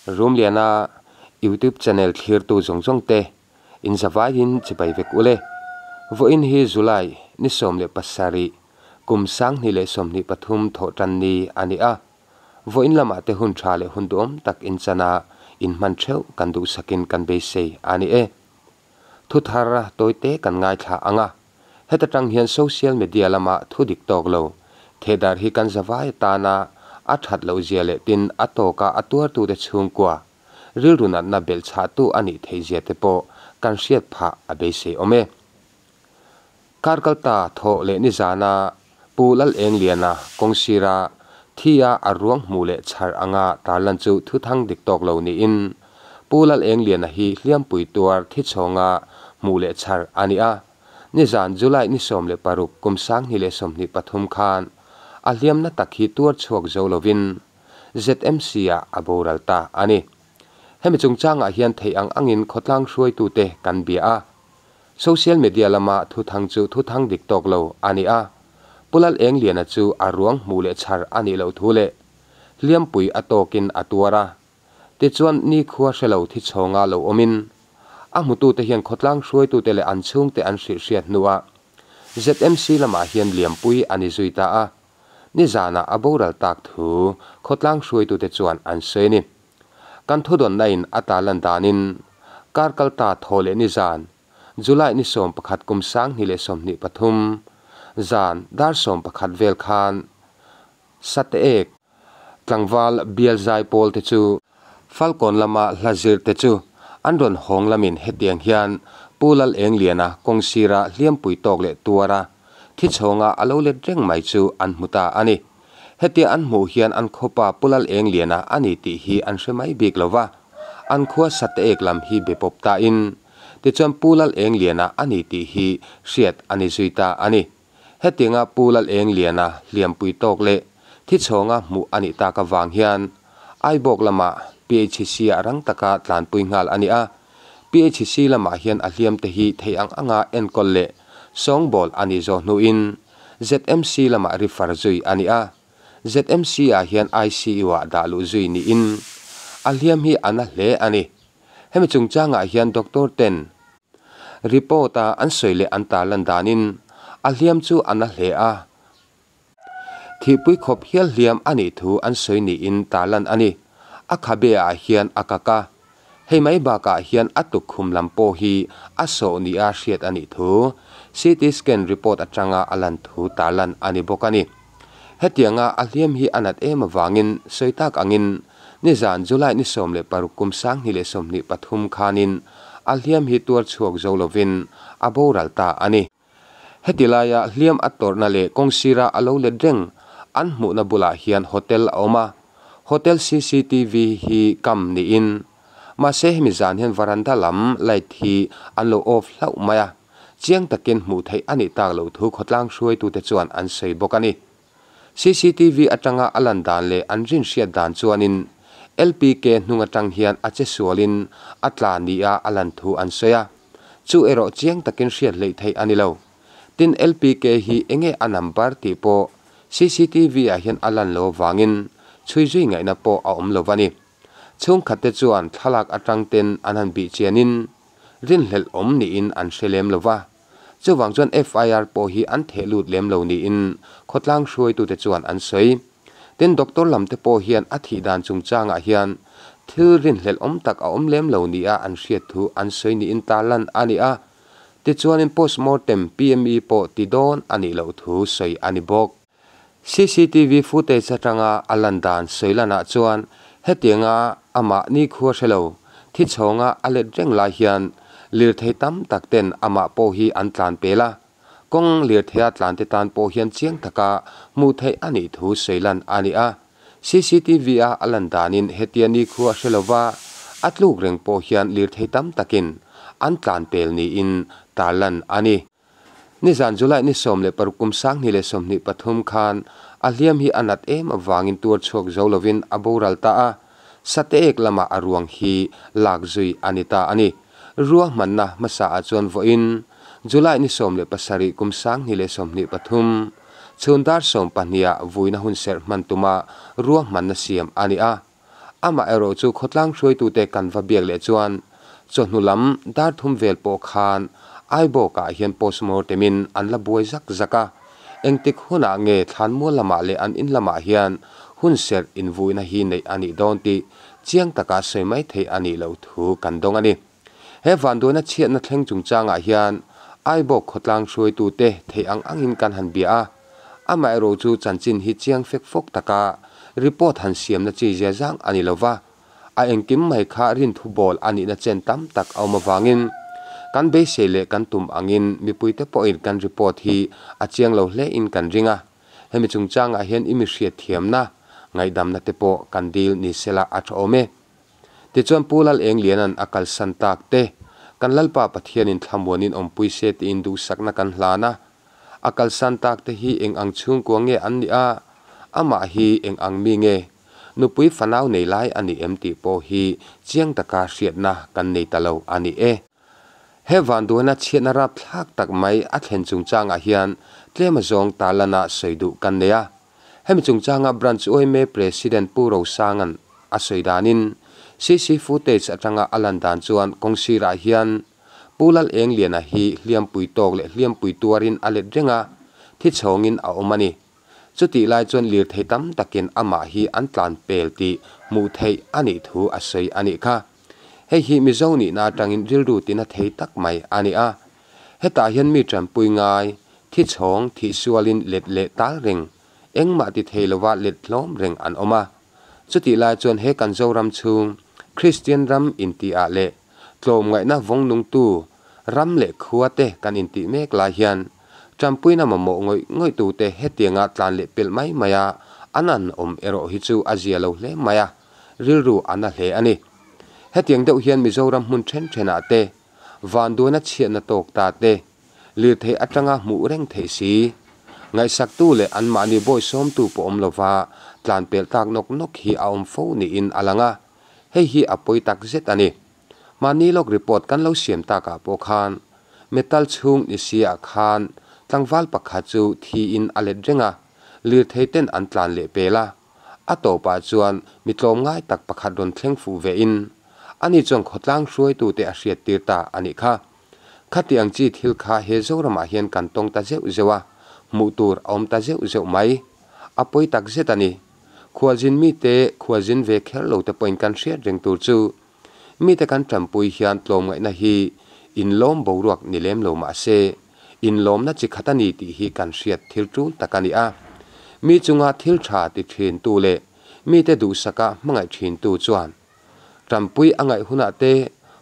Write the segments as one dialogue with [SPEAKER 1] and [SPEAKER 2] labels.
[SPEAKER 1] Rumliana YouTube channel thlirtu zawng zawng te in zavaiin chibai vek ule. Vawiin hi July ni 17 kum 2023 thawhtan ni a ni a. Vawiin lamah te hun tha leh hun duhawm tak in chana in hman theuh kan duhsakin kan beisei a ni e. Thu thar tawite kan ngaithla anga. Heta tang hian social media lama thu dik tawk lo. Thedar hi kan zawai tana a that lo zia leh tin a tawka a tuar tu te chhungkua. Rilru natna bel chha tu ani thei zia te pawh kan hriat pha a beisei awm e. Karkalta tho leh ni zana Pu Lal Eng Liana kawngsira thia a ruang hmu leh chhar anga tarlan chu thu thang dik tawk lo niin Pu Lal Eng Liana hi hliampui tuar thi chhawnga hmu leh chhar a ni a. Ni zan July ni 16 kum 2023 khan a hliamna tak hi tuar chhuak zo lovin ZMC a a boral ta a ni. Hemi chungchangah hian thei ang angin khawtlang hruaitu te kan bia a. Social media lama thu thang chu thu thang dik tawk lo a ni a. Pu Lal Eng Liana chu a ruang hmu leh chhar a nih loh thu leh hliampui a tawkin a tuar a. Tichuan ni khua hrelo thi chhawnga lo awmin a hmutu te hian khawtlang hruaitu te leh an chhung te an hrilh hriat hnuah ZMC lamah hian liampui a ni zui ta a. Ni zanah a boral tak thu khawtlang hruaitu te chuan an sawi a ni. Kan thu dawnna in a tarlan danin karkalta tho leh ni zan July ni 11 kum 2023 zan dar 11 vel khan sate ek tlangwal bial zai pawl te chu Falkawn lama hla zir te chu an rawn hawng lamin hetiang hian Pu Lal Eng Liana kawngsira hliampui tawk leh tuara thi chhawnga a lo let reng mai chu an hmu ta a ni. Hetia an hmuh hian an khawpa Pu Lal Eng Liana a ni tih hi an hre mai bik lova. An khua sate ek lam hi be pawp ta in. Tichuan Pu Lal Eng Liana a ni tih hi hriat a ni zui ta a ni. Hetianga Pu Lal Eng Liana hliampui tawk leh thi chhawnga hmuh a nih tak avang hian Aibawk lama PHC a rang taka tlanpui nghal a ni a. PHC lamah hian a hliam te hi thei ang anga enkawl leh sawngbawl a ni zawh hnuin ZMC lamah refer zui a ni a. ZMC ah hian ICU ah dah luh zui niin a hliam hi a na hle a ni. Hemi chungchangah hian doctor ten report a an sawi leh an tarlan danin a hliam chu a na hle a. Thihpui khawp hial hliam a nih thu an sawi niin tarlan a ni. A khabe ah hian a kak a. Hei mai bakah hian a tukkhum lam pawh hi a sawh ni a hriat a nih thu CT scan report atanga a lan thu tarlan a ni bawk a ni. Hetianga a hliam hi a nat em avangin sawi tak angin ni zan July ni 16 kum 2023 khanin a hliam hi tuar chhuak zo lovin a boral ta a ni. Heti laia hliam a tawrhna leh kawngsira a lo let reng an hmuhna bulah hian hotel a awm a. Hotel CCTV hi kam niin mahse hemi zan hian varanda lam light hi an lo off hlauh mai a. Chiang takin hmuh theih a nih tak loh thu khawtlang hruaitu te chuan an sawi bawk a ni. CCTV atanga a lan dan leh an rin hriat dan chuanin LPK hnung atang hian a che sualin a tla ni a a lan thu an sawi a. Chu erawh chiang takin hriat hleih theih a ni lo. Tin LPK hi enge a number tih pawh CCTV ah hian a lan lo avangin chhui zui ngaihna pawh a awm lo a ni. Chhungkhat te chuan thlalak atang ten an han bih chianin rin hlelh awm niin an hre lem lova. Chuwang chuan FIR pawh hi an theh lut lem lo niin khawtlang hruaitu te chuan an sawi. Tin doctor lam te pawh hian a thih dan chungchangah hian thil rin hlelh awm tak a awm lem lo ni a an hriat thu an sawi niin tarlan a ni a. Tichuanin postmortem PME pawh ti dawn a nih loh thu sawi a ni bawk. CCTV footage atanga a lan dan sawi lanah chuan hetianga amah ni khua hrelo thi chhawnga a let reng lai hian lirthei tam tak ten amah pawh hi an tlan pel a. Kawng lirtheia tlan te tan pawh hian chiang taka hmuh theih a nih thu sawi lan a ni a. CCTV a a lan danin hetia ni khua hrelova a tluk reng pawh hian lirthei tam takin an tlan pel niin tarlan a ni. Ni zan July ni 16 kum 2023 khan a hliam hi a nat em awangin tuar chhuak zo lovin a boral ta a. Sate ek lama a ruang hi lak zui a ni ta a ni. Ruah hmanna hmasa ah chuan vawiin July ni 17 kum 2023 chhun dar 12 ah vuina hun serh hman tuma ruah hmanna siam a ni a. Amaherawhchu khawtlang hruaitute kan va biak leh chuan chawhnu lam dar thum vel pawh khan Aibawkah hian postmortem-in an la buai zak zak a, engtik hunah nge thlanmual lamah leh an in lamah hian hunserh invuina hi neih a nih dawn tih chiang taka sawi mai theih a nih loh thu kan dawng a ni. He vanduaina chhiatna thleng chungchangah hian Aibawk khawtlang hruaitute theih ang angin kan han bia a, amaherawhchu chanchin hi chiang fek fawk taka report han siamna chi zia zang a ni lo va, a engkim mai kha rinthu bawl a nihna chen tam tak a awm avangin kan beisei leh kan tum angin mipuite pawhin kan report hi a chiang lo hle in kan ring a, hemi chungchangah hian i mi hriatthiamna, ngaihdamna te pawh kan dil ni sela a tha awm e. Tichuan Pu Lal Engliana'n a kalsan tak te, kan Lalpa Pathianin thlamuanin awmpui se tiin duhsakna kan hlan a. A kalsan tak te hi eng ang chhungkua nge an nih a, amah hi eng ang mi nge? Nupui fanau nei lai a ni em tih pawh hi chiang taka hriatna kan nei ta lo a ni e. He vanduaina chhiatna rapthlak tak mai a thlen chungchangah hian tlem azawng tarlana sawi duh kan nei a. Hemi chungchanga Branch yma President Pu Rosanga'n a sawi danin, CC footage atanga a lan dan chuan kawng sirah hian Pu Lal Engliana hi hliampui tawk leh hliampui tuarin a let reng a, thi chhawngin a awm a ni. Chutih lai chuan lirthei tam takin amah hi an tlan pel tih hmuh theih a nih thu a sawi a nih kha. Hei hi Mizo nihna atangin rilru tina thei tak mai a ni a. Hetah hian mi tanpui ngai, thi chhawng, thih sualin let leh tal reng, engmah ti thei lova let hlawm reng an awm a. Chutih lai chuan he kan Zoram chhung, Kristian ram intihah leh tlawmngaihna vawng nungtu ram leh khua te kan intih mek lai hian tanpuina mamawh ngawih ngawih tute hetianga tlan leh pelh mai mai a an an awm erawh hi chu a zia lo hle mai a, rilru a na hle a ni. Hetiang deuh hian Mizoram hmun then thenah te Vanduaina chhiatna tawk ta te, lirthei atanga hmuh reng theih si. Ngaihsaktu leh anmahni bawisawmtu pawh awm lova tlan pelh tak nawk nawk hi a awm fo niin a lang a, hei hi a pawi tak zet a ni. Mahni lawk report kan lo siam takah pawh khan metal chhung ni si ah khan tlangval pakhat chu thiin a let reng a, lirthei ten an tlan leh pel a. A tawpah chuan mi tlawmngai tak pakhat rawn thleng fuh ve in, ani chuan khawtlang hruaitute a hriattir ta a nih kha. Khati ang chi thil kha he Zoramah hian kan tawng ta zeuh zeuh a, hmuh tur a awm ta zeuh zeuh mai. A pawi tak zet a ni. Khualzin mite khualzin ve kher lo te pawhin kan hriat reng tur chu mite kan tanpui hian tlawmngaihna hi inlawm boruak ni lem lo mah se, inlawmna chi khat a ni tih hi kan hriat thil tul tak a ni a. Mi chunga thil tha ti thintu leh mite duhsaka hmangaih thintu chuan tanpui a ngaih hunah te,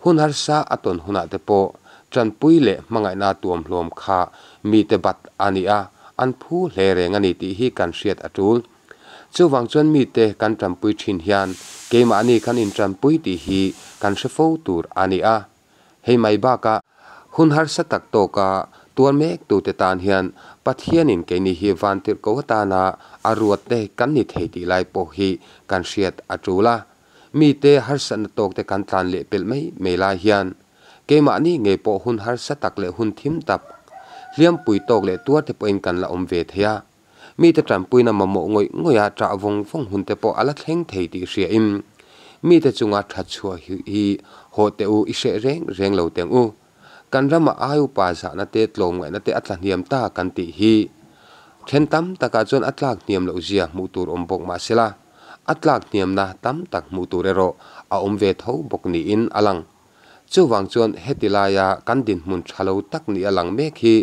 [SPEAKER 1] hun harsa a tawn hunah te pawh tanpui leh hmangaihna tuamhlawm kha mite bat a ni a, an phu hle reng a ni tih hi kan hriat a tul. Chuvang chuan mite kan tanpui thin hian keimahni kan intanpui tih hi kan hre fo tur a ni a. Hei mai bakah hun harsa tak tawka tuar mek tute tan hian Pathianin keini hi vantirhko atana a ruatte kan ni thei tih lai pawh hi kan hriat a tul a. Mite harsatna tawkte kan tlan leh pelh mai mai lai hian keimahni ngei pawh hun harsa tak leh hun thim tak, hliampui tawk leh tuarte pawhin kan la awm ve thei a. Mite tanpuina mamawh ngawih ngawih a ṭah vawng vawng hun te pawh a la thleng thei tih hriain mite chunga ṭhat chhuah hi haw teh u i hreh reng reng lo teng u. Kan rama ai upa zahna te tlawmngaihna te a tla hniam ta kan tih hi then tam takah chuan a tlak hniam loh zia hmuh tur awm bawk mah sela a tlak hniamna tam tak hmuh tur erawh a awm ve tho bawk niin a lang. Chuvang chuan heti laia kan dinhmun tha lo tak ni a lang mek hi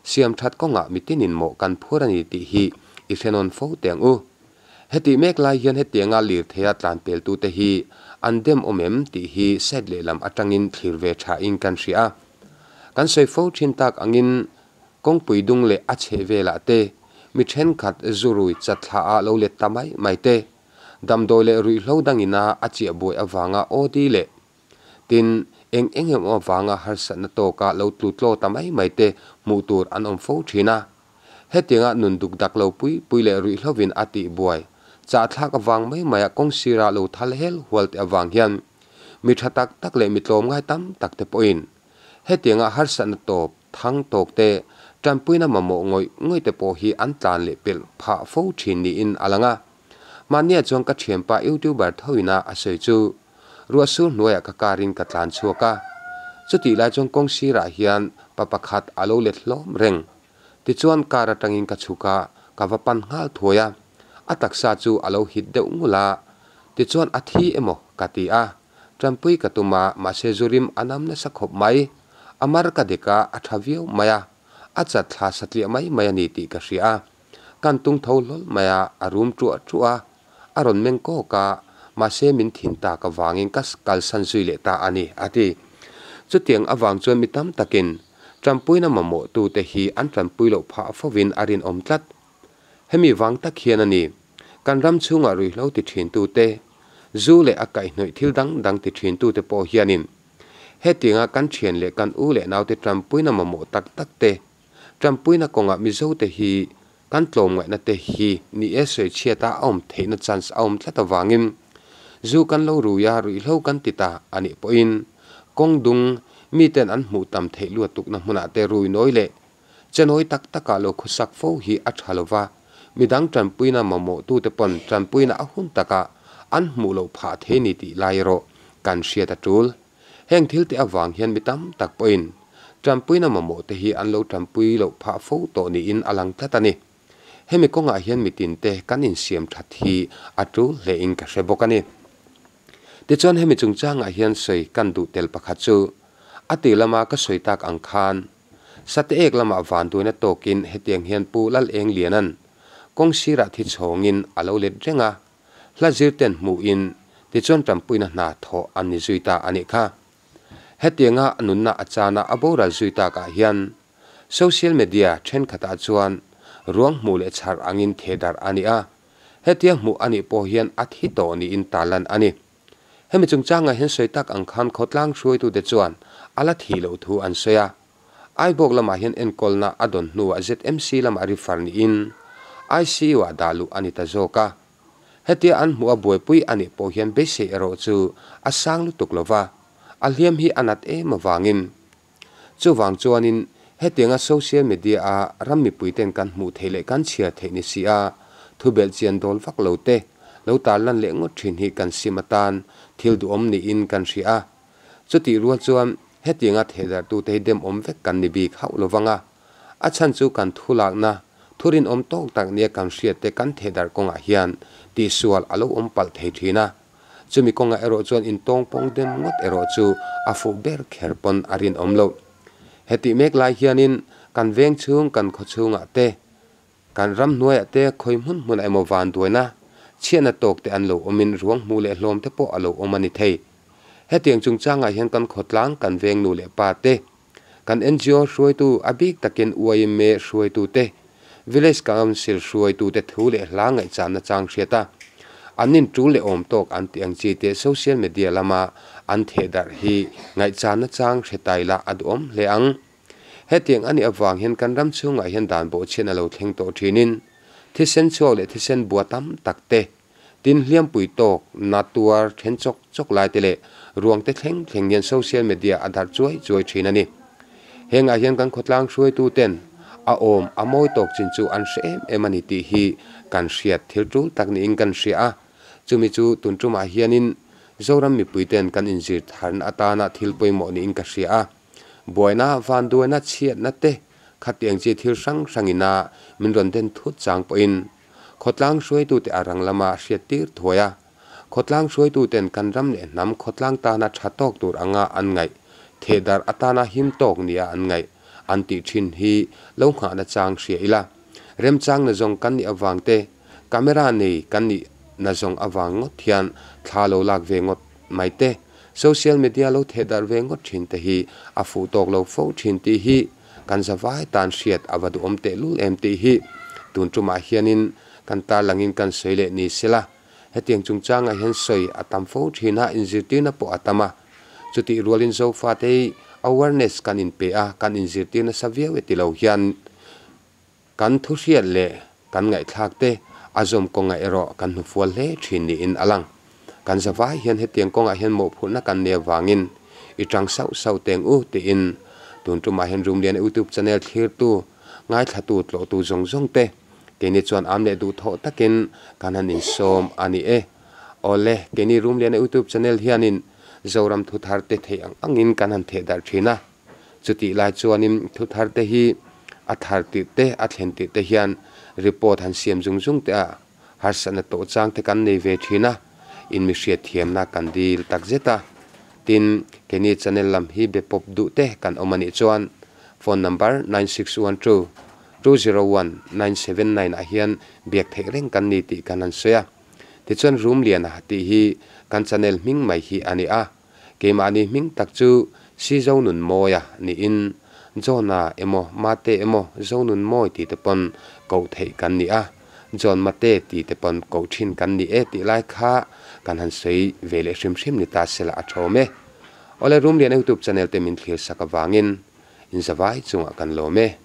[SPEAKER 1] siam that kawngah mitinin mawh kan phur a ni tih hi i hre nawn fo teh ang u. Hetih mek lai hian hetianga lirtheia tlan peltute hi an dem awm em tih hi side lehlam atangin thlir ve thain kan hria a. Kan sawi fo thin tak angin kawngpui dung leh a chheh velah te mi thenkhat zurui chatthla ah lo let ta mai mai te, damdawi leh ruihhlo dangina a chiah buai avanga OD leh Tin, eng eng emaw avanga harsatna tawka lo tlu tlaw ta mai mai te hmuh tur an awm fo thin a. Hetianga nun duk dak lo pui pui leh ruihhlovin a tih buai, chahthlak avang mai maia kawng sira lo thal hel hual te avang hian mi tha tak tak leh mi tlawmngai tam tak te pawhin hetianga harsatna tawp thang tawk te tanpuina mamawh ngawih ngawih te pawh hi an tlan leh pelh phah fo thin niin a lang a. Mahnia chuan ka thianpa Youtuber thoina a sawi chu ruah sur hnuaiah ka car in ka tlan chhuak a. Chutih lai chuan kawng sirah hian pa pakhat a lo let hlawm reng. Tichuan car atangin ka chhuk a, ka va pan nghal thuai a. A taksa chu a lo hit deuh ngul a, tichuan a thi emaw ka ti a. Tanpui ka tum a, mahse zurim a nam nasa khawp mai. A mar ka dek a, a tha viau mai a. A chat thla satliah mai mai a ni tih ka hria a. Kan tung tho hlawl mai a, a rum ṭuah ṭuah a. A rawn meng kawk a, mahse min thin tak avangin ka kalsan zui leh ta a ni, a ti. Chutiang avang chuan mi tam takin tanpuina mamawhtute hi an tanpui loh phah fovin a rinawm tlat. Hemi vang tak hian a ni, kan ram chhungah ruihhlo ti thintute, zu leh a kaihhnawih thil dang dang ti thintute pawh hianin hetianga kan thian leh kan u leh naute tanpuina mamawh tak takte tanpuina kawngah Mizote hi Kan tlawmngaihna te hi ni e sawi chhiat a a awm theihna chance a awm tlat avangin zu kan lo rui a, ruihhlo kan ti ta a nih pawhin kawng dung miten an hmuh tam theih luat tukna hmunah te rui nawi leh chenawi tak takah lo khawsak fo hi a tha lova, midang tanpuina mamawhtute pawn tanpuina a hun takah an hmuh loh phah thei ni tih lai erawh kan hriat a tul. Heng thil te avang hian mi tam tak pawhin tanpuina mamawh te hi an lo tanpui loh phah fo tawh niin a lang tlat a ni. Hemi kawngah hian mitin te kan insiam that hi a tul hlein ka hre bawk a ni. Tichuan hemi chungchangah hian sawi kan duh tel pakhat chu a ti lama ka sawi tak ang khan Sate ek lamah vanduaina tawkin hetiang hian Pu Lalengliana'n kawng sirah thi chhawngin a lo let reng a, Hla zirten hmuhin tichuan tanpuina hna thawh an ni zui ta a nih kha. Hetianga nunna a chana a boral zui takah hian social media thenkhatah chuan ruang hmuh leh chhar angin thehdarh a ni a, hetia hmuh a nih pawh hian a thi tawh niin tarlan a ni. Hemi chungchangah hian sawi tak ang khan khawtlang hruaitute chuan a la thih loh thu an sawi a. Aibawk lamah hian enkawlna a dawn hnuah ZMC lamah refer niin ICU-ah dah luh a ni ta zawk a. Hetia an hmuh a buaipui a nih pawh hian beisei erawh chu a sang lutuk lo va, a hliam hi a nat em avangin. Chuvang chuanin hetianga social media-a ram mipuiten kan hmuh theih leh kan chhiar theih ni si a, thubelh chian dawl vak lo te lo tarlan leh ngawt thin hi kan sim atan thil duhawm niin kan hria a. Chutih rual chuan hetianga thehdarhtute hi demawm vek kan ni bik hauh lo vang a, a chhan chu kan thu lakna thu rinawm tawk tak nia kan hriatte kan thehdarh kawngah hian tihsual a lo awm palh thei thin a. Chumi kawngah erawh chuan intawngpawng dem ngawt erawh chu a fuh ber kher pawn a rinawm loh. Hetih mek lai hianin kan veng chhung kan khaw chhungah te Kan ram hnuaiah te khawi hmun hmunah emaw vanduaina, chhiatna tawk te an lo awmin ruang hmuh leh hlawm te pawh a lo awm a ni thei. Hetiang chungchangah hian kan khawtlang, kan veng nu leh pa te, kan ngo hruaitu, a bik takin YMA hruaitu te, Village Council hruaitu te thu leh hla ngaihchanna chang hriat a, an in tul leh awm tawk an tih ang chi te social media lama an thehdarh hi ngaihchanna chang hre tai la a duhawm hle ang. Hetiang a nih avang hian kan ram chhungah hian dan bawhchhian a lo thleng tawh thinin thisen chhuak leh thisen bua tam tak te, tin hliampui tawk, na tuar, then chawk chawk lai te leh ruang te thleng thleng hian social media a darh chuai chuai thin a ni. Hengah hian kan khawtlang hruaitu ten a awm a mawi tawk chin chu an hre em em a ni tih hi kan hriat thil tul tak niin kan hria a. Chumi chu tun tumah hianin Zoram mipui ten kan inzir tharna atana thil pawimawh niin ka hria a. Buaina, vanduaina, chhiatna te khatiang chi thil hrang hrangin a min rawn den thut chang pawhin khawtlang hruaitute a rang lama hriat tir thuai a. Khawtlang hruaituten kan ram leh hnam khawtlang tana tha tawk tur anga an ngaih, thehdarh atana him tawk nia an ngaih an tih thin hi lo nghahna chang hria ila. Remchang na zawng kan nih avang te, camera nei kan nih na zawng avang ngawt hian thla lo lak ve ngawt mai te, Social media lo theh darh ve ngawt thin te hi a fuh tawk lo fo thin tih hi kan zavai tan hriat a va duhawm tehlul em tih hi tun tumah hianin kan tarlangin kan sawi leh ni sela. Hetiang chungchangah hian sawi a tam fo thin a, inzirtirna pawh a tam a. Chutih rualin Zofate hi awareness kan inpe a, kan inzirtir nasa viau e ti lo hian Kan thuhriat leh kan ngaihthlak te a zawm kawngah erawh kan hnufual hle thin niin a lang. Kan zavai hian hetiang kawngah hian mawhphurhna kan nei avangin i tang sauh sauh teng u tiin tun tumah hian Rumliana YouTube channel thlirtu, ngaithlatu, tlawhtu zawng zawng te Keini chuan am leh duhthawh takin kan han insawm a ni e. Awle, keini Rumliana YouTube channel hianin Zoram thuthar te theih ang angin kan han theh darh thin a. Chutih lai chuanin thuthar te hi a thar tirh te, a thlen tirh te hian report han siam zung zung teh a, harsatna tawh chang te kan nei ve thin a, in mi hriatthiamna kan dil tak zet a. Tin, keini channel lam hi be pawp duh te kan awm a nih chuan phone number 9612 201 979 ah hian biak theih reng kan ni tih kan han sawi a. Tichuan Rumliana tih hi kan channel hming mai hi a ni a, keimahni hming tak chu Sizonunmawia niin John-a emaw Mate emaw Zonunmawi tih te pawn koh theih kan ni a, John Mate tih te pawn koh thin kan ni e tih lai kha kan han sawi ve leh hrim hrim ni ta sela a thawm e. Awle Rumliana YouTube channel te min thlir sak avangin inzavai chungah kan lawm e.